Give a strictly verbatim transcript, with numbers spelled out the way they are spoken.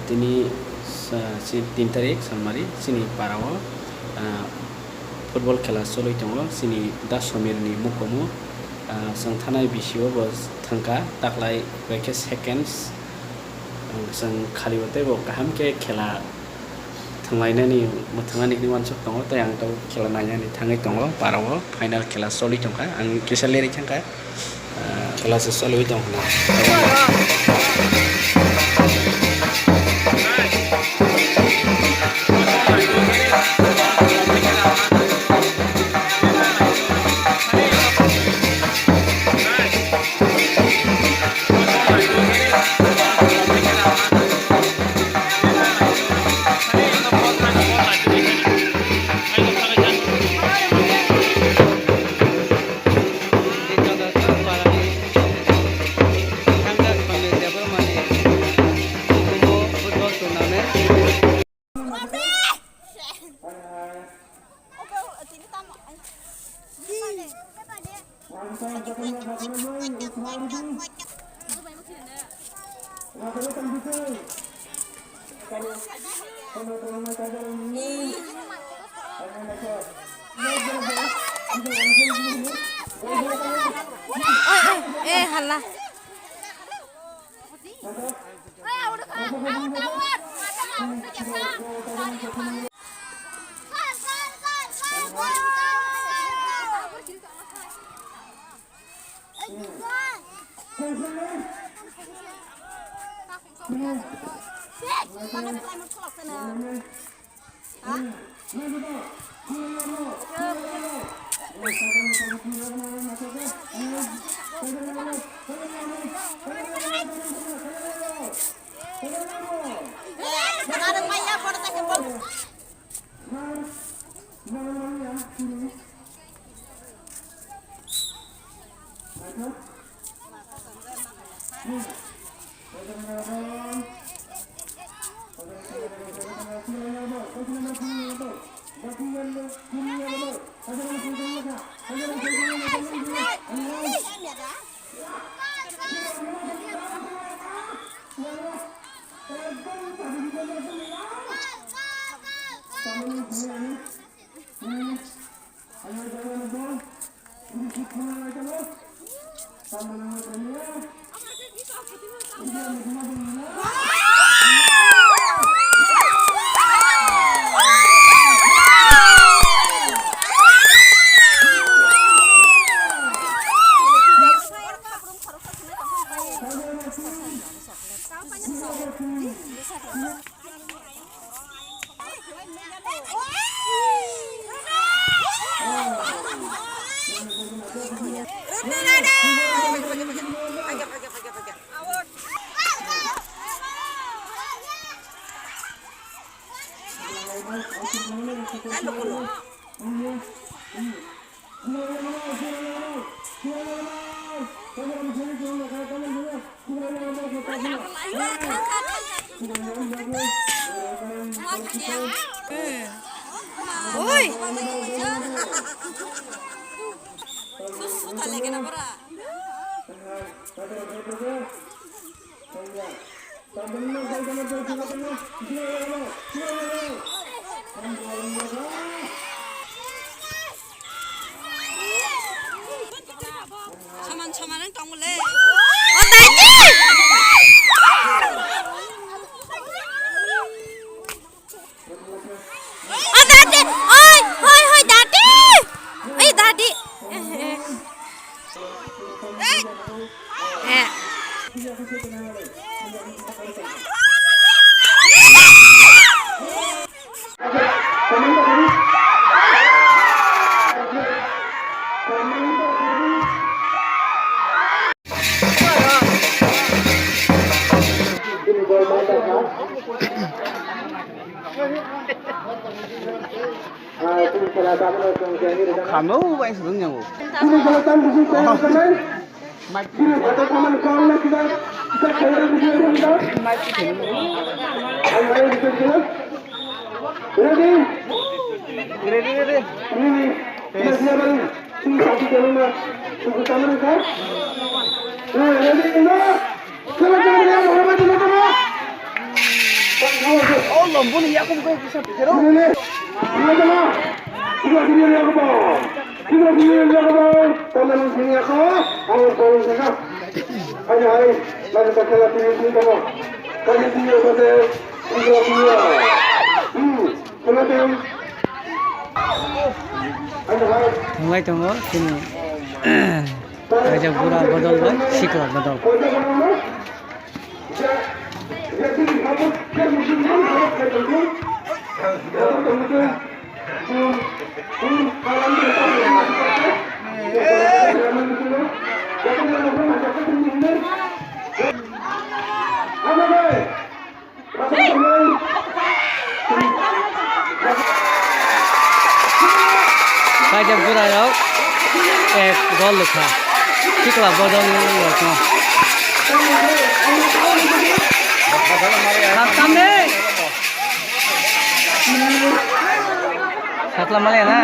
Tini sa-, si tin tarik Salmari chini parao, ah, football khela choli tongo, chini Da Somirni mukumu, ah, chwng thanai bisio bo thangkha, taklai bai khe seconds, ah, chwng khalio tei bo kaham khe khela thwnglainani mwthangani hwnwi uansuk tongo, tei ang tabuk khela nainani thangwi tongo, parao final khela choli tongkha, ang kisa lerwi thangkha. Khela se cholwi tong hwnna. Eh, hala. Oi. Sus, suta lagi na bara. Saman saman ang tong le. O dadi! O dadi! Oi, hoi, hoi, dadi! Oi, dadi! Eh. Khamo bai sung yang. Ready? Ready, ready. Ready? Ready? Thangwi tongo chini kaijak bura bodol bai sikla bodol. Kaijak bura rok ek gol lukha. Sikla bodol rok no. Kap tam de. Sakla male na.